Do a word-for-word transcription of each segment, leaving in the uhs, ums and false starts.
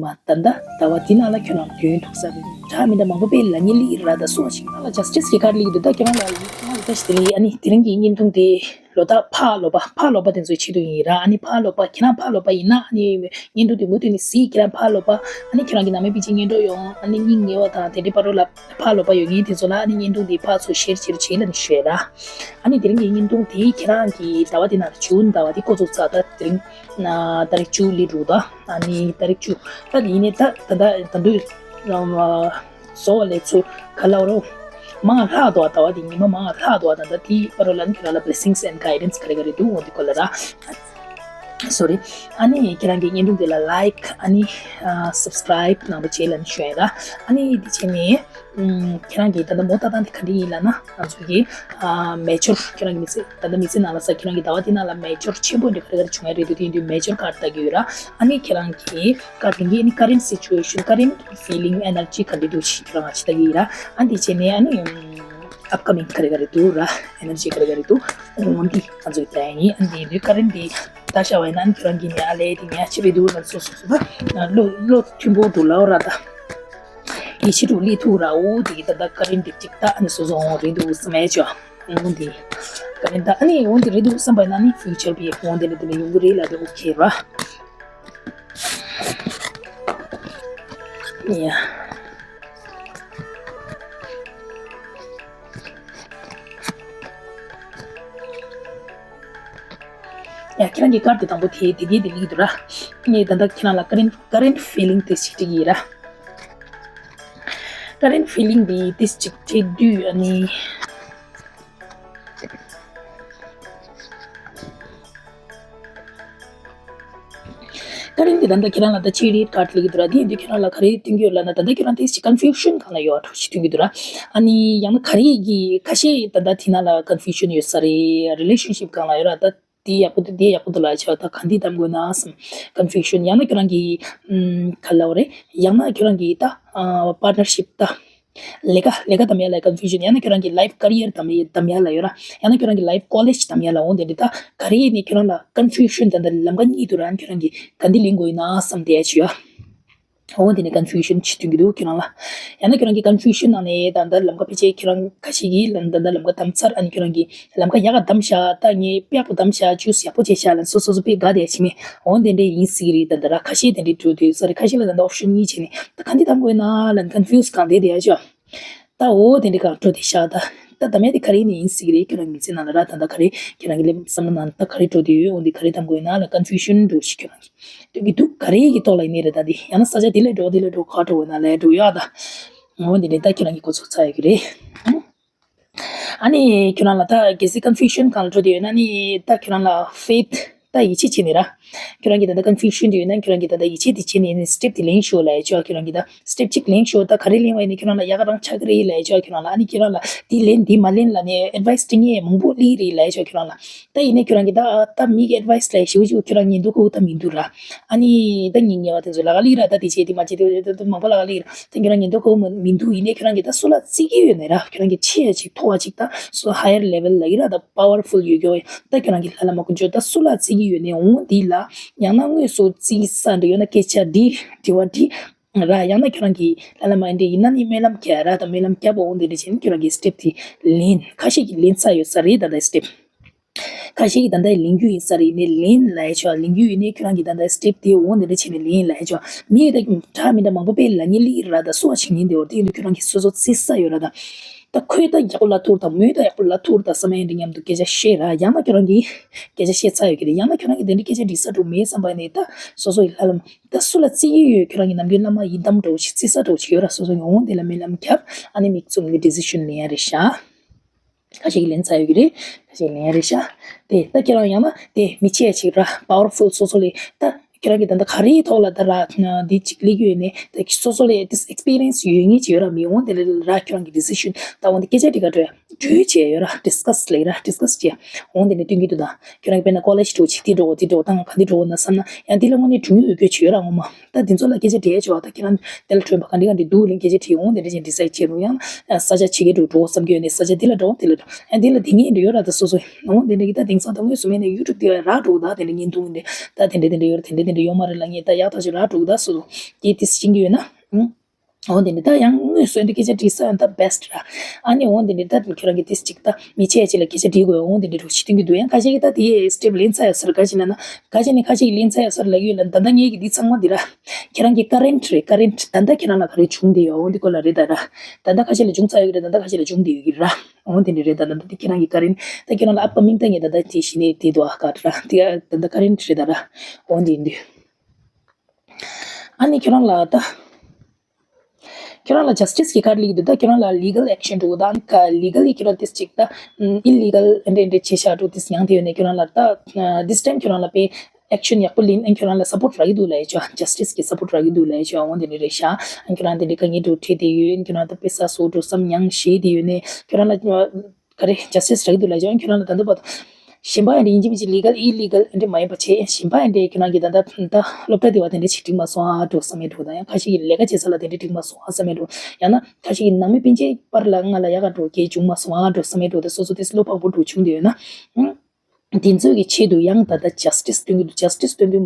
མ་ད་ལྟ་ཟླ་བ་འདི་ནང་ལ་ཁྱོད་རང་དོན་འགྲུབ་ས་རེད། འདྲ་མི་འདྲ་མང་པོ་དཔེ་ལ་ཉེ་ལི་ར་ད་སུ་བ་ཞིག་ང་ལ་ཇ་སི་ཊི་སི་གི་ཁ་ལི་འདུག་ད་ཁྱོད་རང་ལ་ཡིག་ང་ལ་ད་ཞི་དེ་ལི་ཨ་ནི་དེ་རིང་གི་བརྙན་ཐུང་དེ་ལོ་ད་ཕ་ལོ་པ་ཕ་ལོ་པ་དེ་ཚོའི་ཆེད་དུ་ཡིན་ར། ཨ་ནི་ཕ་ལོ་པ་ཁྱེད་རང་ཕ་ལོ་པ་ཡིན་ན་ཨ་ནི་བརྙན་ཐུང་དེ་མུ་མཐུད་ནས་གཟིགས། ཁྱེད་རང་ཕ་ལོ་པ་ཨ་ནི་ཁྱེད་རང་གི་ནང་མི་པི་ཅི་ཉེན་རྟོག་ཡོང་ཨ་ནི་སྙིང་ཉེ་བ་དང་དེ་འདྲའི་བར་དུ་ལ་ཕ་ལོ་པ་ཡོད་མཁན་དེ་ཚོ་ལ་ཨ་ནི་བརྙན་ཐུང་དེ་ཕར་ཚུར་ཤེར་ཅིག་བྱེད་ལབ་ནས་ཞུས་ར། ཨ་ནི་དེ་རིང་གི་བརྙན་ཐུང་དེ་ཁྱེད་རང་གི་ཟླ་བ་དེ་ནང་ཇུན་ཟླ་བ་དེ་འགོ་བཙུགས་ཚར། ད་དེ་རིང་ན་ཏ་རིག་བཅུ་ལི་འགྲོ་ད། ཨ་ནི་ཏ་རིག་བཅུ་ད་དེ་ཡིན་ནས་ད་ད་ད་ད་དུས་བཟོ་བ་ལས་ཚུར་ག་ལ་རོ་མང་ལྷག་དོ། ཟླ་བ་དེ་ཉི་མ་མང་ལྷག་དོ། ད་ད་དེའི་བར་ལ་ནི་ཁྱེད་རང་ལ་blessings and guidance ག་རེ་ག་རེ་འདུག་འོ་དེ་སྐོར་ལ་ར། སོ་རི། ཨ་ནི་ཁྱེད་རང་གི་བརྙན་ཐུང་དེ་ལ་ལའིཀ་ཨ་ནི་སབ་སི་ཀ་རའིབ་གནང་རོགས་བྱེད་ལབ་ནས་ཞུ་ཡ་ཡིན་ལ། ཨ་ནི་དེ་བྱས་ནས་ཨམ་ཁྱེད་རང་གིས་ད་ལྟ་མོ་ལྟ་སྟངས་དེ་ག་འདྲ་ཡིན་ལབ་ན། ང་ཚོ་གིས་ཨ་མེ་ཇར་ཁྱེད་རང་གི་མི་ཚེ་ད་ལྟ་མི་ཚེ་ནང་ལ་ས་ཁྱེད་རང་གི་ཟླ་བ་དེ་ནང་ལ་མེ་ཇར་ཆེན་པོ་འདྲ་ག་རེ་ག་རེ་བྱུང་ཡ་རེད་འདུག་དེ་ཡིན་དུས་མེ་ཇར་ཀར་ལྟ་གི་ཡོད་ར། ཨ་ནི་ཁྱེད་རང་གིས་ཀར་དེ་གི་ཨ་ནི་current situation, current feeling, energy ག་འདྲ་འདུག་ཅིག་ཁྱེད་རང་ང་ཅིག་ལྟ་གི་ཡིན་ར། ཨ་འདི་བྱས་ནས་ཨ་ནི་ཨམ་upcoming ག་རེ་ག་རེ་འདུག་ར། energy ག་རེ་ག་རེ་འདུག་འོ་འདི་ང་ཚོ་གིས་ལྟ་ཡ་ཡིན། ཨ་འདི་ཡིན་དུས་ཀར་དེ་ལྟ་བཞག་པ་ཡིན་ན་ཨ་ནི་ཁྱེད་རང་གིས་ནི་ཨ་ལས་དེ་ངས་ཅི་རེད་འདུག་ལབ་སོ་སོ་སོ་ད་བློ་བློ་མཐུན་པོ་འདུག་ལབ་ར་ད། ཡིད་ཆེས་འདྲ་བོ་སླེབས་ཐུབ་ར། འོ་དེ་གི་ད་ལྟ་ཀར་དེ་ཅིག་ལྟ་ཨ་ནི་སོ་སོ་འོ་རེད་འདུག་བསམ་ཡ་ཅོ། འོ་དེ་ཀར་ད་ཨ་ནི་འོ་དེ་རེད་འདུག་བསམ་པ་ཡིན་ན་ཨ་ནི་ཕིའུ་ཅར་པའི་འོ་དེ་ལ་དེ་ལ་ཡོང་གི་རེད་ལབ་དེ་ཨོ་ཁེ་ར། ཡ། ཡ་ཁྱེད་རང་གི་ཀར་དེ་དང་པོ་དེ་དེ་གའི་དེ་སླེབས་འདུག་ར། ངས་ད་ལྟ་ཁྱེད་རང་ལ་ཀར་རེན་ཀར་རེན་ཕི་ལིང་དེ་ཞིག་སྤྲད་ཀྱི་ཡིན་ར། ཀར་རེན་ཕི་ལིང་དེ་དེ་ཞིག་སྤྲད་དུས་ཨ་ནི། ཀར་རེན་དེ་ད་ལྟ་ཁྱེད་རང་ལ་ད་ཅི་རེད་ཀར་སླེབས་ཀྱི་འདུག་ར། དེ་ཡིན་དུས་ཁྱེད་རང་ལ་ག་རེ་སྟོན་གྱི་ཡོད་ལབ་ན། ད་ལྟ་ཁྱེད་རང་དེ་ཞིག་ཀོན་ཕིའུ་ཤན་སྒང་ལ་ཡོད་འགྲོ་ཞིག་སྟོན་གྱི་འདུག་ར། ཨ་ནི་ཡང་ན་ག་རེ་གི་ཁ་ཤས་ད་ལྟ་དེ་ནང་ལ་ཀོན་ཕིའུ་ཤན་ཡོད་ས་རེད། རི་ལེ་ཤན་ཤིབ་སྒང་ལ་ཡོད་ར། ད་དེ་ཡག་པོ་འདུག་དེ་ཡག་པོ་འདུག་ལབ་ཡ་ཆོག་ད་ག་འདི་གདམ་དགོས་ན་བསམ་ཀོན་ཕིའུ་ཤན། ཡང་ན་ཁྱོད་རང་གི་ཨམ་ག་ལབ་རེད། ཡང་ན་ཁྱོད་རང་གི་ད་ཨ་པར་ཊི་ནར་ཤིབ་ད་ལས་ཀ་ལས་ཀ་གདམ་ཡ་ལ་ཀོན་ཕིའུ་ཤན། ཡང་ན་ཁྱོད་རང་གི་ལའིཕ་ཀ་རི་ཡར་གདམ་ཡ་གདམ་ཡ་ལ་ཡོད་ར། ཡང་ན་ཁྱོད་རང་གི་ལའིཕ་ཀོ་ལེཇ་གདམ་ཡ་ལ། འོ་དེ་འདྲ་ད་ག་རེ་ནས་ཁྱོད་རང་ལ་ཀོན་ཕིའུ་ཤན་ད་ལྟ་ལམ་ཁ་གཉིས་འདུག་ར། ཁྱོད་རང་གི་ག་འདི་ལེན་དགོས་ཡིན་ན་བསམ་བསྡད་ཡ་ཆོག་ཡ། འོ་དེ་ནས་ཀོན་ཕིའུ་ཤན་ཅིག་སྟོན་གྱི་འདུག་ཁྱོད་རང་ལ། ཡང་ན་ཁྱོད་རང་གི་ཀོན་ཕིའུ་ཤན་ནང་ནས་ད་ལྟ་ལམ་ཁ་ཕལ་ཆེར་ཁྱོད་རང་ཁ་ཤས་ཀྱིས་ལ་ད་ལྟ་ལམ་ཁ་བདམས་ཚར། ཨ་ནི་ཁྱོད་རང་གིས་ལམ་ཁ་ཡག་ག་བདམས་བཞག་ད་ངས་དཔེ་ཡག་པོ་བདམས་བཞག་ཇུས་ཡག་པོ་བྱས་བཞག་ལབ་སོ་སོ་སོ་དཔེ་དགའ་བསྡད་ཕྱིན་མེད། འོ་དེ་འདྲས་ཡིན་སྲིད་ཀྱི་རེད། ད་ད་ར་ཁ་ཤས་དེ་འདྲས་འགྲོ་དུས་ས་རེད། ཁ་ཤས་ལ་ད་ལྟ་ཨོབ་ཤན་གཉིས་བྱས་ནས་ད་ག་འདི་གདམ་དགོས་ན་ལབ་ནས་ཀོན་ཕིའུ་སི་གང་བསྡད་བསྡད་ཡ་ཆོག་ད་འོ་དེ་འདྲས་གང་འགྲོ་དེ་བཞག་ད། ད་ད་མེད་དེ་ག་རེ་ནས་ཡིན་སྲིད་ཀྱི་རེད། ཁྱོད་རང་གི་མི་ཚེ་ནང་ལ་ར་ད་ད་ག་རེ་ཁྱོད་རང་གི་ལས་བསམ་བློ་ནང་ད་ག་རེ་འགྲོ་དེ་ཡོད། འོ་འདི་ག་རེ་གདམ་དགོས་ཡིན་ན་ལ་ཀོན་ཕིའུ་ཤན་འགྲོ་ཞིག་ཁྱོད་རང་གི་སྟོན་གྱི་འདུག་ག་རེ་གི་ཐོག་ལ་ཡིན་ནའི་རེད། ད་འདི་ཡང་ན་ས་ཆ་དེ་ལས་འགྲོ་དེ་ལས་འགྲོ་ག་འགྲོ་འོ་ན་ལས་འགྲོ་ཡོད་ད། འོ་འདི་ནས་ད་ཁྱོད་རང་གི་གོ་ཚོད་ཚ་ཡོད་ཀྱི་རེད། ཨ་ནི་ཁྱོད་རང་ལ་ད་གལ་སྲིད་ཀོན་ཕིའུ་ཤན་སྒང་ལ་འགྲོ་དེ་ཡོད་ན་ནི་ད་ཁྱོད་རང་ལ་ཕེ་ཐི་ད་ཡིད་ཆེས་བྱེད་ནི་ར། ཁྱོད་རང་གི་ད་ལྟ་ཀོན་ཕིའུ་ཤན་དེ་ཡོད་ན་ཁྱོད་རང་གི་ད་ལྟ་ཡིད་ཆེས་དེ་བྱེད་ནི་ཡིན་ནི་སི་ཊེབ་དེ་ལེན་ཤོག་ལབ་ཡ་ཆོག་ཁྱོད་རང་གི་ད་སི་ཊེབ་གཅིག་ལེན་ཤོག་ད་ག་རེ་ལེན་བ་ཡིན་ནི་ཁྱོད་རང་ལ་ཡག་ག་རང་ཆགས་ཀྱི་རེད་ལབ་ཡ་ཆོག་ཁྱོད་རང་ལ། ཨ་ནི་ཁྱོད་རང་ལ་དེ་ལེན་དེ་མ་ལེན་ལབ་ནས་ཨེཌ་ཝའི་སི་སྤྲད་མཁན་མང་པོ་སླེབས་རེད་ལབ་ཡ་ཆོག་ཁྱོད་རང་ལ། ད་ཡིན་ནའི་ཁྱོད་རང་གི་ད་ད་མི་གི་ཨེཌ་ཝའི་སི་ལབ་ཡ་ཞེ་པོ་ཅིག་ཁྱོད་རང་ཉན་འདུག་གོ་ད་མི་འདུག་ར། ཨ་ནི་ད་ཉན་ཉན་བ་དེ་ཚོ་ལ་ག་སླེབས་ར། ད་དེ་བྱེད་དེ་མ་བྱེད་དེ་ད་མང་པོ་ལ་ག་སླེབས་ར། ད་ཁྱོད་རང་ཉན་འདུག་གོ་མི་འདུག་ཡིན་ནའི་ཁྱོད་རང་གི་ད་སུ་ལ་བརྩི་གི་ཡོད་ནའི་ར། ཁྱོད་རང་གི་ཆེ་ཡ་ཅིག་མཐོ་བ་ཅིག་ད་སོ་ཧ་ཡར་ལེ་ཝལ་ལ་ཡིན་ར། ད་པ་ཝར་ཕུལ་ཡོད་རྒྱུ་ད་ཁྱོད་རང་གི་ལྷ་ལ་མ་དཀོན་མཆོག་ད་སུ་ལ་བརྩི་གི་ཡོད་ནའི་འོང་འདི་ལ་ཡང་ན་དངོས་སུ་བརྩི་ས་འདྲ་ཡོད་ན་སྐད་ཆ་འདྲི་དྲི་བ་འདྲི་ར། ཡང་ན་ཁྱོད་རང་གི་ལྷ་ལ་མ་ཡིན་འདྲ་ཡིན་ན་ནི་སྨོན་ལམ་རྒྱག་ར། ད་སྨོན་ལམ་རྒྱབ་འོང་འདི་འདྲ་བྱས་ནས་ཁྱོད་རང་གི་སི་ཊེབ་དེ་ལེན། ཁ་ཤས་ཀྱིས་ལེན་ཚར་ཡོད་ས་རེད། ད་ལྟ་སི་ཊེབ་ཁ་ཤས་ཀྱིས་ད་ལྟ་ལེན་རྒྱུ་ཡིན་ས་རེད། ཡིན་ནའི་ལེན་ལབ་ཡ་ཆོག་ལེན་རྒྱུ་ཡིན་ནའི་ཁྱོད་རང་གིས་ད་ལྟ་སི་ཊེབ་དེ་འོང་འདི་འདྲ་བྱས་ནས་ལེན་ལབ་ཡ་ཆོག་མི་ད་འདྲ་མི་འདྲ་མང་པོ་དཔེ་ལ་ཉེ་ལི་ར། ད་སུ་བ་ཞིག་ཉན་དེ་འོ་དེ་ཡིན་དུས་ཁྱོད་རང་གིས་སོ་སོ་བརྩི་ས་ཡོད་ར། ད་ད་ཁོས་ད་ཡག་པོ་ལབ་ཐུབ་དང་མོས་ད་ཡག་པོ་ལབ་ཐུབ་ད་བསམ་ཡ་འདི་མཉམ་དུ་སྐད་ཆ་བཤད་ར། ཡང་ན་ཁྱོད་རང་གིས་སྐད་ཆ་བཤད་ཚར་ཡོད་ཀྱི་རེད། ཡང་ན་ཁྱོད་རང་གིས་དེ་འདྲའི་སྐད་ཆ་འདྲི་ས་འགྲོ་མེད་བསམ་པ་ནས་ད་སོ་སོ་ཡི་ལྷ་ལམ་ད་སུ་ལ་བརྩི་གི་ཡོད། ཁྱོད་རང་གི་ནམ་རྒྱུན་བླ་མ་ཡི་དམ་འདྲ་བོ་ཞིག་བརྩི་ས་འདྲ་བོ་ཞིག་ཡོད་ར། སོ་སོ་ཡི་འོང་དེ་ལ་སྨོན་ལམ་རྒྱབ། ཨ་ནི་མིག་བཙུམ་གྱི་ཌི་སི་ཤན་ལེན་ཡ་རེད་ཤག་ཁ་ཤས་ཀྱིས་ལེན་ཚར་ཡོད་ཀྱི་རེད། ཁ་ཤས་ལེན་ཡ་རེད་ཤག་དེ་ད་ཁྱེད་རང་ཡང་ན་དེ་མི་ཆེ་ཡ་ཅིག་ར་པ་ཝར་ཕུལ་སོ་སོ་ལས་ད་ཁྱེད་རང་གིས་ད་ལྟ་ག་རེའི་ཐོག་ལ་ད་ར་འདི་ཅིག་སླེབས་ཀྱི་ཡོད་ནས་ད་སོ་སོ་ལས་དེ་ཨེག་སི་པི་རི་ཡན་སི་ཡོད་ངེས་ཅིག་ཡོད་ར། མི་འོང་དེ་ལས་ར་ཁྱེད་རང་གི་ཌི་སི་ཤན་ད་འོང་དེ་སྐད་ཆ་འདྲི་ག་འགྲོ་ཡ། གྲོས་བྱས་ཡོད་ར། ཌིས་ཀ་སི་ལབ་ཡོད་ར། ཌིས་ཀ་སི་བྱས། འོ་འདི་ནས་སྟོན་གྱི་འདུག་ད། ཁྱོད་རང་གི་དཔེར་ན་ཀོ་ལེཇ་འགྲོ་ཆེ་དེ་འགྲོ་དེ་འགྲོ་དང་ག་འདི་འགྲོ་ན་བསམ་ན་ཡང་འདི་ལ་དངོས་གནས་གྲུང་ཡོད་དགོས་ཆེ་ཡོད་ར་ངོ་མ། ད་འདི་ཚོ་ལ་སྐད་ཆ་དྲིས་ཆོག་ད། ཁྱེད་རང་དེ་ལ་ཐོན་པ་ག་འདི་ག་འདི་འདུག་ལན་སྐད་ཆ་དྲིས། འོ་འདི་འདྲ་ཅན་ཌི་སའིཌ་བྱེད་རུང་ཡང་ས་ཆ་ཆེ་གེ་འགྲོ་འགྲོ་བསམ་གྱི་ཡོད་ནས་ས་ཆ་འདི་ལ་འགྲོ་འདི་ལ་འགྲོ་ཡང་འདི་ལ་འདི་ངེས་འགྲོ་ཡོད་ར། ད་སོ་སོ་འོ་འདི་འདྲ་གི་ད་དེང་སང་ད་དངོས་སུ་མེད་ནས་ཡུ་ཊུབ་དེ་རག་འགྲོ་ད། དེ་འདྲ་བརྙན་ཐུང་འདི་ད་དེ་འདྲ་དེ་འདྲ་ཡོད་ར། དེ་འདྲ་དེ་འདྲ་ཡོད་མ་རེད་ལབ་ངེས་ད་ཡག་ཐག་ཆོད་རག་འགྲོ་ད། སོ་སོ་དེ་དེ་ཤེས་ཀྱི་ཡོད་ན། ཨང་། འོ་དེ་འདྲ་ད་ཡང་དངོས་སུ་འདི་སྐད་ཆ་དྲིས་ས་ཡང་ད་བེ་སི་ཊི་ར། ཨ་ནི་འོ་དེ་འདྲ་ད་ཁྱོད་རང་གི་ཏིས་ཅིག་ད་མི་ཆེ་ཅིག་ལ་སྐད་ཆ་དྲིས་དགོས། འོ་དེ་འདྲ་འགྲོ་ཤི་སྟོན་གྱི་འདུག་ཡང་ཁ་ཤས་ཀྱིས་ད་དེའི་སི་ཊེབ་ལེན་ཚར་ཡོད་ས་རེད། ག་ཅི་ན་ན་ག་ཅི་ནས་ཁ་ཤས་ཀྱིས་ལེན་ཚར་ཡོད་ས་རེད་ལབ་ཀྱི་ཡོད་ལ། ད་ལྟ་ངས་ཀྱི་འདི་ཚང་མ་འདི་ར་ཁྱེད་རང་གི་ཀ་རེན་ཊི་རེད། ཀ་རེན་ཊི་ད་ལྟ་ཁྱེད་རང་ལ་ག་རེ་བྱུང་བསྡད་ཡོད། འོ་འདི་སྐོར་ལ་རེད་ད་ར། ད་ལྟ་ཁ་ཤས་ལ་བྱུང་ཚར་ཡོད་ཀྱི་རེད། ད་ལྟ་ཁ་ཤས་ལ་བྱུང་བསྡད་ཡོད་ཀྱི་ར། འོ་དེ་འདྲ་རེད། ད་ལྟ་འདི་ཁྱེད་རང་གི་ཀ་རེན་ཊི་ད་ཁྱེད་རང་ལ་ཨབ་ཀ་མིང་ད་ངས་ད་ལྟ་དེ་ཤི་ནས་དེ་དུ་ཨ་ཀ་ར་དེ་ད་ལྟ་ཀ་རེན་ཊི་རེད་ད་ར། འོ་འདི་འདི། ཨ་ནི་ཁྱོད་རང་ལ་ད། ཁྱོད་རང་ལ་ཇ་སི་ཊི་སི་གི་ཁ་ལིག་འདུག་ད་ཁྱོད་རང་ལ་ལི་གལ་ཨེག་ཤན་འགྲོ་དང་ལི་གལ་ལི་ཁྱོད་རང་ཏིས་ཅིག་ད་ཨི་ལི་གལ་འདྲ་འདྲ་བྱེད་བཞག་འགྲོ་ཏིས་ཡང་དེ་ཡོད་ནས་ཁྱོད་རང་ལ་ད་this time ཁྱོད་རང་ལ་པེ་ཨེག་ཤན་ཡག་པོ་ལེན་ཨན་ཁྱོད་རང་ལ་སབ་པོར་ཊི་རག་གི་འདུག་ལབ་ཡ་ཆོ། ཇ་སི་ཊི་སི་གི་སབ་པོར་ཊི་རག་གི་འདུག་ལབ་ཡ་ཆོ། འོ་འདི་འདྲ་རེད་ཤག་ཨན་ཁྱོད་རང་འདི་འདྲ་དཀའ་ངལ་འགྲོ་འཕྲད་དེ་ཡོད། ཨན་ཁྱོད་རང་ད་པེ་ས་སོ་འགྲོ་བསམ་ཡང་ཞེས་དེ་ཡོད་ནས་ཁྱོད་རང་ལ། ག་རེ་ཇ་སི་ཊི་སི་རག་གི་འདུག་ལབ་ཡ་ཆོ། ཨན་ཁྱོད་རང་ལ་ད་འདི་བར་དུ། གཞན་པ་ཡང་ཡིན་གཅིག་མིན་གཅིག་ལི་གལ་ཨི་ལི་གལ་འདྲ་མ་ཡིན་པ་བྱས། གཞན་པ་ཡང་འདྲ་ཁྱོད་རང་གི་ད་ལྟ་ད་སློབ་གྲྭ་དེ་བ་དེ་འདྲ་ཞིག་འགྲིག་མ་སོང་ཨ་འགྲོ་བསམ་ཡས་འགྲོ་དང་། ཡང་ཁ་ཤས་ཀྱི་ལས་ཀ་བྱེད་ས་ལ་དེ་འདྲ་འགྲིག་མ་སོང་ཨ་བསམ་ཡས་འགྲོ། ཡང་ན་ཁ་ཤས་ཀྱི་ནང་མི་སྤུན་མཆེད་བར་ལ་ང་ལ་ཡག་ག་འགྲོ་གལ་བྱུང་མ་སོང་ཨ་འགྲོ་བསམ་ཡས་འགྲོ། ད་སོ་སོ་དེ་བློ་ཕམ་པོ་འགྲོ་བྱུང་དེ་ཡོད་ན། ཨང་། དེ་ཚོའི་གི་ཆེད་དུ་ཡང་ད་ལྟ་ཇ་སི་ཊི་སི་སྟོན་གི་འདུག་ཇ་སི་ཊི་སི་སྟོན་དུས་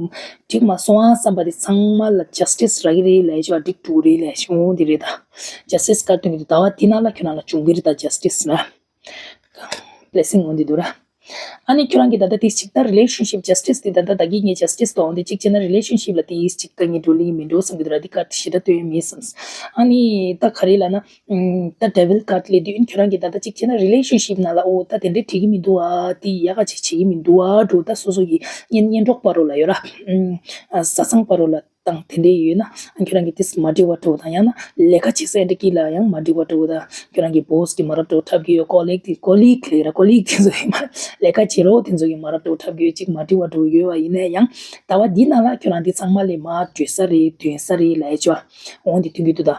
འགྲིག་མ་སོང་ཨ་བསམ་པ་དེ་ཚང་མ་ལ་ཇ་སི་ཊི་སི་རག་གི་རེད་ལབ་ཡ་ཆོ། འགྲིག་འགྲོ་གི་རེད་ལབ་ཡ་ཆོ། འོ་འདི་རེད་ད། ཇ་སི་ཊི་སི་ག་སྟོན་གི་འདུག་ཟླ་བ་འདི་ནང་ལ་ཁྱོད་རང་ལ་བྱུང་གི་རེད་ད་ཇ་སི་ཊི་སི་ན། བླེ་སིང་འོ་འདི་འདུག་ར། ཨ་ནི་ཁྱོད་རང་གིས་ད་ལྟ་དེ་ཅིག་ད་རི་ལེ་ཤན་ཤིབ་ཇ་སི་ཊི་སི་དེ་ད་ལྟ་ད་གིན་ངས་ཇ་སི་ཊི་སི་དང་འོ་འདི་ཅིག་བྱས་ན་རི་ལེ་ཤན་ཤིབ་ལ་དེ་ཅིག་དཀའ་ངལ་འགྲོ་ལེ་མི་འགྲོ་བསམ་གི་འདུག་ར། འདི་ཀ་ཞེ་དྲག་སྟོན་ཡ་མེད་བསམ། ཨ་ནི་ད་ག་རེ་ལབ་ན། ད་ཌེ་ཝིལ་ཀ་ཌི་ལབ་དུས་ཁྱོད་རང་གིས་ད་ལྟ་ཅིག་བྱས་ན་རི་ལེ་ཤན་ཤིབ་ནང་ལ་འོ་ད་དེ་འདྲའི་འགྲིག་གི་མི་འདུག་ཨ། དེ་ཡག་ག་ཅིག་བྱེད་ཀྱི་མི་འདུག་ཨ་འགྲོ། ད་སོ་སོ་གི་གཉེན་གཉེན་གྲོགས་བར་རོ་ལ་ཡོད་ར། ཨ་བཟའ་ཚང་བར་རོ་ལ་དང་དེ་འདྲའི་ཡོད་ན་ཨ་ཁྱོད་རང་གིས་དེ་མ་འགྲིག་པ་འགྲོ་དང་། ཡང་ན་ལས་ཀ་བྱེད་ས་འདྲ་གི་ལ་ཡང་མ་འགྲིག་པ་འགྲོ་དང་། ཁྱོད་རང་གི་བོ་སི་གིས་མ་རབས་འགྲོ་འཁྲབ་ཀྱི་ཡོད། ཀོ་ལིག་དེ་ཀོ་ལིག་ལས་ར་ཀོ་ལིག་དེ་ཚོ་ཡིན་མ་ལས་ཀ་བྱེད་རོགས་དེ་ཚོ་གིས་མ་རབས་འགྲོ་འཁྲབ་ཀྱི་ཡོད། ཅིག་མ་འགྲིག་པ་འགྲོ་ཡོད་པ་ཡིན་ན་ཡང་ཟླ་བ་འདི་ནང་ལ་ཁྱོད་རང་འདི་ཚང་མ་ལས་མ་འགྲོ་ས་རེད་དོན་ས་རེད་ལབ་ཡ་ཆོ། འོང་དེ་དོན་གྱི་འདུག་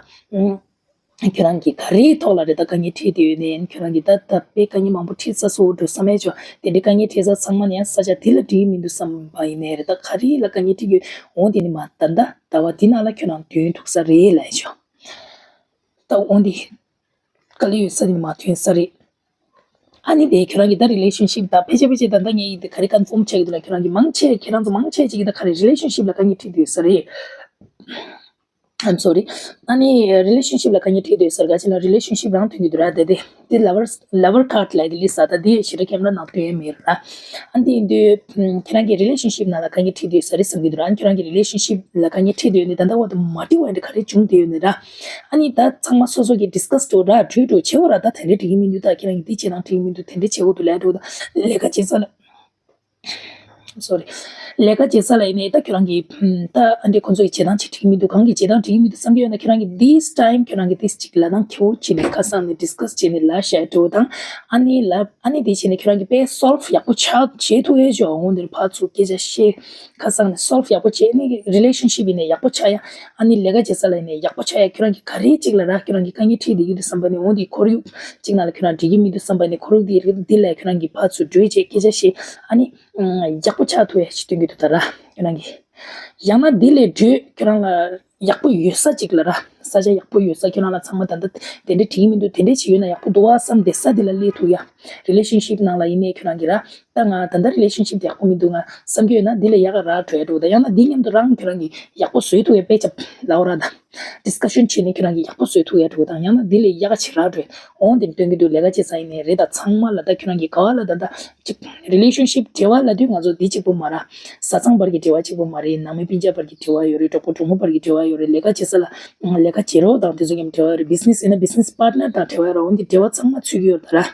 ད། ཁྱོད་རང་གིས་ག་རེའི་ཐོག་ལ་རེད་ད་དཀའ་ངལ་འཕྲད་དེ་ཡོད་ནས། ཁྱོད་རང་གིས་ད་ད་དཔེ་དཀའ་ངལ་མང་པོ་འཕྲད་ས་སོ་འགྲོ་བསམ་ཡས་ཆོ། དེ་འདྲའི་དཀའ་ངལ་འཕྲད་ས་ཚང་མ་ནས་ཡང་ས་ཆ་དེ་ལ་འགྲིག་མི་འདུག་བསམ་པ་ཡིན་ནའི་རེད། ད་ག་རེ་ལ་དཀའ་ངལ་འཕྲད་ཀྱི་ཡོད། འོང་དེ་ནི་མ་ད་ད་ཟླ་བ་འདི་ནང་ལ་ཁྱོད་རང་དོན་ཐུག་ས་རེད་ལབ་ཡས་ཆོ། ད་འོང་དེ་དཀའ་ལས་ཡོད་ས་དེ་ནི་མ་ཐོན་ས་རེད། ཨ་ནི་དེ་ཁྱོད་རང་གི་ད་རི་ལེ་ཤན་ཤིབ་ད་ཕལ་ཆེར་ཕལ་ཆེར་ད་ད་ངས་ཡིན་དེ་ག་རེ་ཀོན་ཕོམ་བྱེད་ཀྱི་འདུག་ལ། ཁྱོད་རང་གི་མང་ཆེ་ཁྱེད་རང་ཚོ་མང་ཆེ་ཅིག་གིས་ད་ག་རེ་རི་ལེ་ཤན་ཤིབ་ལ་དཀའ་ངལ་འཕྲད་དུ་ཡོད་ས་རེད། I'm sorry. ཨ་ནི་རི་ལེ་ཤན་ཤིབ་ལ་དཀའ་ངལ་འཕྲད་དུས་ཟེར་ག་ཅི་ལ་རི་ལེ་ཤན་ཤིབ་རང་ཐོན་གྱི་འདུག་ར། དེ་དེ་དེ་ལ་བར་ལ་བར་ཁ་ལ་དེ་ལི་ས་ད་དེ་ཞེ་དྲག་ཁྱེད་རང་ནང་སྟོན་ཡས་མེད་ར། ཨ་འདི་ཡིན་དུས་ཁྱེད་རང་གི་རི་ལེ་ཤན་ཤིབ་ནང་ལ་དཀའ་ངལ་འཕྲད་དུས་ཟེར་རེད་བསམ་གྱི་འདུག་ར། ཨ་ཁྱེད་རང་གི་རི་ལེ་ཤན་ཤིབ་ལ་དཀའ་ངལ་འཕྲད་དུས་ནི་ད་ལྟ་བར་དུ་མ་འགྲིག་པ་འདི་ག་རེ་བྱུང་བསྡད་ཡོད་ནི་ར། ཨ་ནི་ད་ཚང་མ་སོ་སོ་གི་ཌིས་ཀ་སི་འགྲོ་ར་གྲོས་འགྲོ་བྱེད་འོ་ར། ད་དེ་འདྲ་འགྲིག་གི་མི་འདུག་ད་ཁྱེད་རང་གི་འདི་བྱེད་སྟངས་འགྲིག་གི་མི་འདུག་དེ་འདྲ་བྱེད་འོ་འདུག་ལས་འགྲོ་ད་ལས་ཀ་བྱེད་ས་ལ། སོ་རི། ལས་ཀ་བྱེད་ས་ལ་ཡིན་ནའི་ད་ཁྱོད་རང་གིས་ད་ཨ་འདྲས་ཁོང་ཚོ་གི་བྱེད་སྟངས་ཅིག་འགྲིག་གི་མི་འདུག་གང་གི་བྱེད་སྟངས་འགྲིག་གི་མི་འདུག་བསམ་གྱི་ཡོད་ན་ཁྱོད་རང་གིས་this time ཁྱོད་རང་གིས་this ཅིག་ལབ་སྟངས་ཁྱེའུ་བྱས་ནས་ཁ་སང་ནས་ཌིས་ཀ་སི་བྱས་ནས་ལབ་བཤད་འགྲོ་དང་། ཨ་ནི་ལབ་ཨ་ནི་དེ་བྱས་ནས་ཁྱོད་རང་གིས་དཔེ་སོལ་ཝི་ཡག་པོ་ཆགས་བྱེད་ཐུབ་ཡོད་ཅོག་འོང་དེར་ཕར་ཚུར་སྐད་ཆ་བཤད་ཁ་སང་ནས་སོལ་ཝི་ཡག་པོ་བྱས་ནས་རི་ལེ་ཤན་ཤིབ་ཡིན་ནས་ཡག་པོ་ཆགས་ཡ། ཨ་ནི་ལས་ཀ་བྱེད་ས་ལ་ཡིན་ནས་ཡག་པོ་ཆགས་ཡ། ཁྱོད་རང་གིས་ག་རེ་ཅིག་ལ་ར་ཁྱོད་རང་གིས་དཀའ་ངལ་འཕྲད་བསྡད་ཀྱི་འདུག་བསམ་པ་ནས་འོང་དེ་ཁོར་ཡུག་ཅིག་ནང་ལ་ཁྱོད་རང་འགྲིག་གི་མི་འདུག་བསམ་པ་ནས་ཁོར་ཡུག་དེ་འདི་ལ་ཁྱོད་རང་གིས་ཕར་ཚུར་གྲོས་བྱས་སྐད་ཆ་བཤད་ཨ་ནི། ཡག་པོ་ཆགས་ཐུབ་ཡ་ཞིག་སྟོན་གྱི་འདུག་ད་ར། ཁྱོད་རང་གིས། ཡང་ན་འདི་ལས་བགྲོས་ཁྱོད་རང་ལ་ཡག་པོ་ཡོད་ས་ཅིག་ལ་ར། ས་ཆ་ཡག་པོ་ཡོད་ས་ཁྱོད་རང་ལ་ཚང་མ་ད་ལྟ་དེ་འདྲ་བྲིས་མི་འདུག་དེ་འདྲ་ཞིག་ཡོད་ན་ཡག་པོ་འདུག་བ་བསམ་བསྡད་ས་འདི་ལ་སླེབས་ཐུབ་ཡ། རི་ལེ་ཤན་ཤིབ་ནང་ལ་ཡིན་ནའི་ཁྱོད་རང་གིས་ར། ད་ང་ད་ལྟ་རི་ལེ་ཤན་ཤིབ་དེ་ཡག་པོ་མི་འདུག་ང་བསམ་གྱི་ཡོད་ན་འདི་ལས་ཡག་ག་ར་བགྲོས་འགྲོ་ད། ཡང་ན་འདི་མཉམ་དུ་རང་ཁྱོད་རང་གིས་ཡག་པོ་བཟོས་ཐུབ་ཡ་དཔེ་ཆ་ལའོ་ར་ད། ཌིས་ཀ་ཤན་བྱས་ནས་ཁྱོད་རང་གིས་ཡག་པོ་བཟོས་ཐུབ་ཡ་འགྲོ་དང་། ཡང་ན་འདི་ལས་ཡག་ག་བྱེད་ར་འགྲོ། འོང་དེ་སྟོན་གྱི་འདུག་ལས་ཀ་བྱེད་ས་ཡིན་ནའི་རེད་ད། ཚང་མ་ལ་ད་ཁྱོད་རང་གིས་ག་བ་ལ་ད་ད་ཅིག་རི་ལེ་ཤན་ཤིབ་འབྲེལ་བ་ལབ་དུས་ང་ཚོ་འདི་གཅིག་པོ་མ་ར། བཟའ་ཚང་བར་གྱི་འབྲེལ་བ་གཅིག་པོ་མ་རེད། ནང་མི་སྤུན་ཆ་བར་གྱི་འབྲེལ་བ་ཡོད་རེད། གྲོགས་པོ་གྲོགས་མོ་བར་གྱི་འབྲེལ་བ་ཡོད་རེད། ལས་ཀ་བྱེད་ས་ལ་ལས་ཀ་བྱེད་རོགས་དང་དེ་ཚོ་གི་འབྲེལ་བ་ཡོད་རེད། བི་ཛི་ནེ་སི་ཡིན་ན་བི་ཛི་ནེ་སི་པཱར་ཊི་ནར་དང་འབྲེལ་བ་ཡོད་རེད། འོང་དེ་འབྲེལ་བ་ཚང་མ་ཚུད་ཀྱི་ཡོད་རེད་ད་ར།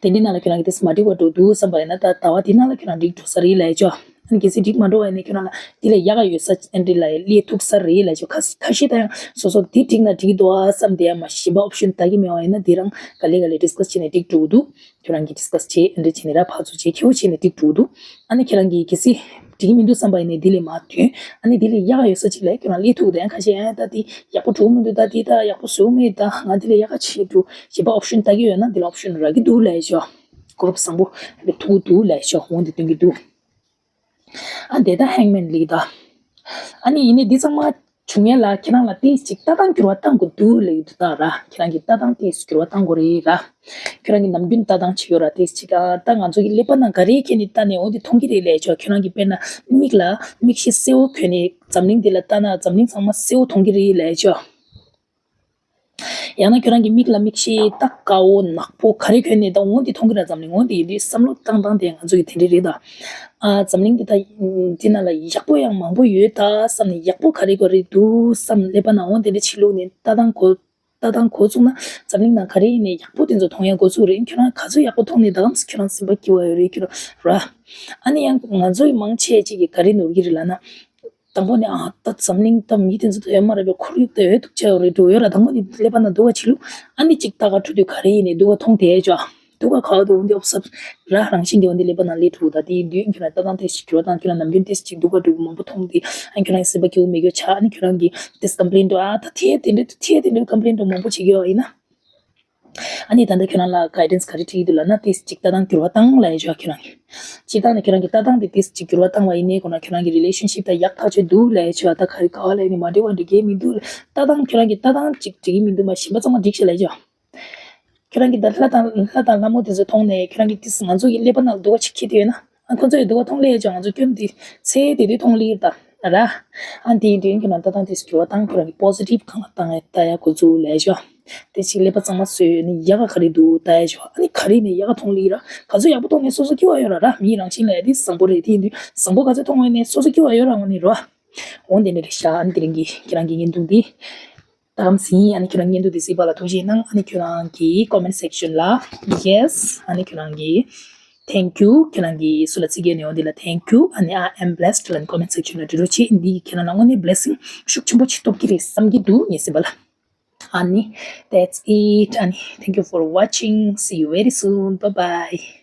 དེ་འདྲའི་ནང་ལ་ཁྱོད་རང་གིས་དེ་མ་འགྲིག་པ་འགྲོ་འདུག་བསམ་པ་ཡིན་ན་ད་ཟླ་བ་དེ་ནང་ལ་ཁྱོད་རང་འགྲིག་འགྲོ་ས་རེད་ལབ་ཡ་ཅོ། ཨ་ནི་གལ་སྲིད་འགྲིག་མ་འགྲོ་བ་ཡིན་ན་ཁྱོད་རང་ལ་དེ་ལས་ཡག་ག་ཡོད་ས་ཨ་འདྲི་ལ་སླེབས་ཐུབ་ས་རེད་ལབ་ཆོག་ཁ་ཁ་ཤས་ད་ཡང་སོ་སོ་དེ་འགྲིག་ན་འགྲིག་གི་འདུག་ཨ་བསམ་དེ་ཡང་མ་གཞན་པ་ཨོབ་ཤན་ལྟ་གི་མེད་པ་ཡིན་ན་དེ་རང་ག་ལེ་ག་ལེ་ཌིས་ཀ་སི་བྱས་ནས་འགྲིག་འགྲོ་གི་འདུག་ཁྱོད་རང་གིས་ཌིས་ཀ་སི་བྱས་ཨ་འདྲི་བྱས་ནས་ར་ཕར་ཚུར་བྱས་ཁྱེའུ་བྱས་ནས་འགྲིག་འགྲོ་གི་འདུག་ཨ་ནི་ཁྱེད་རང་གིས་གལ་སྲིད་འགྲིག་གི་མི་འདུག་བསམ་པ་ཡིན་ན་དེ་ལས་མར་ཐོན། ཨ་ནི་དེ་ལས་ཡག་ག་ཡོད་ས་ཅིག་ལ་ཁྱོད་རང་སླེབས་ཐུབ་ཀྱི་འདུག་ཡང་ཁ་ཤས་ཡང་ད་དེ་ཡག་པོ་འགྲོ་གི་མི་འདུག་ད་དེ་ད་ཡག་པོ་བཟོ་གི་མེད་ད་ང་དེ་ལས་ཡག་ག་བྱེད་འགྲོ་གཞན་པ་ཨོབ་ཤན་ལྟ་གི་ཡོད་ན་དེ་ལ་ཨོབ་ཤན་རག་གི་འདུག་ལབ་ཆོག་གོ་སྐབས་བཟང་པོ་ཐུག་གི་འདུག་ལབ་ཆོག་འོ་འདི་སྟོན་གྱི་འདུག་ཨ་དེ་ད་ཧེང་མེན་ལིག་ད། ཨ་ནི་ཡིན་ནའི་འདི་ཚང་མ་བྱུང་ཡས་ལ་ཁྱེད་རང་ལ་ཏིས་ཅིག་ལྟ་སྟངས་འགྱུར་བ་གཏང་དགོས་འདུག་ལབ་ཀྱི་འདུག་ད་ར། ཁྱེད་རང་གི་ལྟ་སྟངས་ཏིས་འགྱུར་བ་གཏང་དགོས་རེད་ར། ཁྱེད་རང་གི་ནམ་རྒྱུན་ལྟ་སྟངས་ཅིག་ཡོད་ར་ཏིས་ཅིག་ཨ་ད་ང་ཚོ་གི་ཀླད་པ་ནང་ག་རེ་ཁྱེར་ནས་ལྟ་ནས་འོ་འདི་མཐོང་གི་རེད་ལབ་ཆོག་ཁྱེད་རང་གི་དཔེར་ན་མིག་ལ་མིག་ཤེལ་སེར་པོ་གྱོན་ནས་འཛམ་གླིང་འདི་ལ་ལྟ་ན་འཛམ་གླིང་ཚང་མ་སེར་པོ་མཐོང་གི་རེད་ལབ་ཆོག་ཡང་ན་ཁྱོད་རང་གི་མིག་ལ་མིག་ཤེལ་ད་དཀར་པོ་ནག་པོ་ག་རེ་གྱོན་ནས་ད་འོ་འདི་མཐོང་གི་ར། འཛམ་གླིང་འོ་འདི་ཡིན་དུས་བསམ་བློ་བཏང་སྟངས་དེ་ང་ཚོ་གི་དེ་འདྲ་རེད་ད། ཨ་འཛམ་གླིང་འདི་ད་འདི་ནང་ལ་ཡག་པོ་ཡང་མང་པོ་ཡོད་ད་བསམ་ནས་ཡག་པོ་ག་རེ་ག་རེ་འདུག་བསམ་ཀླད་པ་ནང་འོ་དེ་འདྲ་ཕྱི་ལོགས་ནས་ལྟ་སྟངས་གོ་ལྟ་སྟངས་གོ་བཅུག་ན་འཛམ་གླིང་ནང་ག་རེ་ཡིན་ནས་ཡག་པོ་དེ་ཚོ་མཐོང་ཡ་འགོ་ཚུགས་རེད། ཁྱོད་རང་ག་ཚོད་ཡག་པོ་མཐོང་ནས་ད་གམ་ཁྱོད་རང་སེམས་པ་སྐྱིད་པ་ཡོད་རེད་ཁྱོད་རང་ར། ཨ་ནི་ཡང་ང་ཚོ་ཡི་མང་ཆེ་ཅིག་གིས་ག་རེ་ནོར་གྱི་རེད་ལབ་ན། དང་པོ་ནས་ཨ་ད་འཛམ་གླིང་ད་མི་དེ་ཚོ་ད་ཡོད་མ་རེད་པས། ཁོར་ཡུག་ད་ཡོད་འདུག་ཅག་ཡོད་རེད་འགྲོ་ཡོད་ར། དང་པོ་ནས་ཀླད་པ་ནང་སྡུག་ག་ཆི་ལུགས་ཨ་ནི་ཅིག་ལྟ་ག་འགྲོ་དུས་ག་རེ་ཡིན་ནས་སྡུག་ག་མཐོང་དེ་ཅོ། སྡུག་ག་ག་བ་འདུག་འོན་ཏེ་ཨོབ་སབ་ར་རང་བཞིན་གྱི་འོན་ཏེ་ཀླད་པ་ནང་སླེབས་ཐུབ། ད་དེ་ཡིན་དུས་ཁྱོད་རང་ལྟ་སྟངས་ཏེ་ཞིག་འགྱུར་བ་དང་ཁྱོད་རང་ནམ་རྒྱུན་ཏེ་ཞིག་སྡུག་ག་འགྲོ་གི་མང་པོ་མཐོང་དེ་ཨ་ཁྱོད་རང་སེམས་པ་སྐྱིད་པོ་མེད་རྒྱུ་ཆགས། ཨ་ནི་ཁྱོད་རང་གི་ཏེ་ཀམ་པི་ལེན་འགྲོ་ཨ་ད་དེ་དེ་འདྲ་དེ་དེ་འདྲ་ཀམ་པི་ལེན་འགྲོ་མང་པོ་བྱེད་ཀྱི་ཡོད་ཡིན་ན། ཨ་ནི་ད་ལྟ་ཁྱོད་རང་ལ་གའི་ཌན་སི་ག་རེ་སྤྲད་ཀྱི་འདུག་ལབ་ན་ཏིས་ཅིག་ལྟ་སྟངས་འགྱུར་བ་བཏང་ལབ་ཡ་ཆོག་ཁྱོད་རང་གིས། སྤྱིར་བཏང་ནས་ཁྱོད་རང་གི་ལྟ་སྟངས་དེ་ཏིས་ཅིག་འགྱུར་བ་བཏང་བ་ཡིན་ནའི་ཁོ་ན་ཁྱོད་རང་གི་རི་ལེ་ཤན་ཤིབ་དང་ཡག་ཐག་ཆོད་འདུག་ལབ་ཡ་ཆོག་ད་ག་རེ་ག་བ་ལ་ཡིན་ནའི་མ་འགྲིག་པ་འགྲིག་གི་མི་འདུག་ལྟ་སྟངས་ཁྱོད་རང་གི་ལྟ་སྟངས་ཅིག་འགྲིག་གི་མི་འདུག་མ་གཞན་པ་ཚང་མ་འགྲིག་ཤག་ལབ་ཡ་ཆོག་ཁྱོད་རང་གི་ད་ལྷ་དང་ལྷ་དང་ལྷ་མོ་དེ་ཚོ་མཐོང་ནས་ཁྱོད་རང་གི་ཏིས་ང་ཚོ་གི་ཀླད་པ་ནང་སྡུག་པ་ཅིག་འཁྱེར་དེ་ཡོད་ན། ཨ་ཁོ་ཚོ་ཡི་སྡུག་པ་མཐོང་ལེ་ཅོ་ང་ཚོ་སྐྱོན་དེ་ཚེ་དེ་དུས་མཐོང་ལེ་ད་ར། ཨ་འདི་ཡིན་དུས་ཁྱོད་རང་ལྟ་སྟངས་དེ་སྐྱོ་བ་བཏང་ཁྱོད་རང་གི་པོ་སི་ཊིབ་གང་ལ་བཏང་ཡ་ལྟ་ཡ་འགོ་ཚུགས་ལེ་ཅོ། དེ་ཅིག་ཀླད་པ་གཙང་མ་བཟོས་ནི་ཡག་ག་ག་རེ་འདུག་ལྟ་ཡ་ཅོ། ཨ་ནི་ག་རེ་ནས་ཡག་ག་མཐོང་ལེ་ར། ག་ཚོད་ཡག་པོ་མཐོང་ནས་སོ་སོ་སྐྱིད་པ་ཡོད་ར་ར། མིའི་རང་བཞིན་ལ་ཡ་དེ་བཟང་པོ་རེད། དེ་ཡིན་དུས་བཟང་པོ་ག་ཚོད་མཐོང་བ་ནས་སོ་སོ་སྐྱིད་པ་ཡོད་ར་ངོ་ནི་རོ། འོ་འདི་ནས་རེད་ཤག་ཨ་ནི་དེ་རིང་གི་ཁྱེད་རང་གི་བརྙན་ཐུང་འདི། ད་གམ་སིན་ཨ་ནི་ཁྱོད་རང་བརྙན་ཐུང་འདི་གཟིགས་པ་ལ་ཐུགས་རྗེ་གནང་། ཨ་ནི་ཁྱོད་རང་གི་ཀོ་མེན་སེག་ཤན་ལ་ཡེ་སི། ཨ་ནི་ཁྱོད་རང་གི་ཐེང་ཀྱུ། ཁྱོད་རང་གི་སུ་ལ་ཚིག་གི་ནས་འོ་འདི་ལ་ཐེང་ཀྱུ། ཨ་ནི་I am blessed ལ་ནི་ཀོ་མེན་སེག་ཤན་ལ་འབྲི་རོགས་བྱེད། འདི་ཁྱེད་རང་ལ་དངོས་གནས་བི་ལེ་སིང་ཤུགས་ཆེན་པོ་ཅིག་ཐོབ་ཀྱི་རེད་བསམ་གྱི་འདུག་ངའི་སེམས་པ་ལ། ཨ་ནི་that's it. ཨ་ནི་thank you for watching. See you very soon. Bye bye.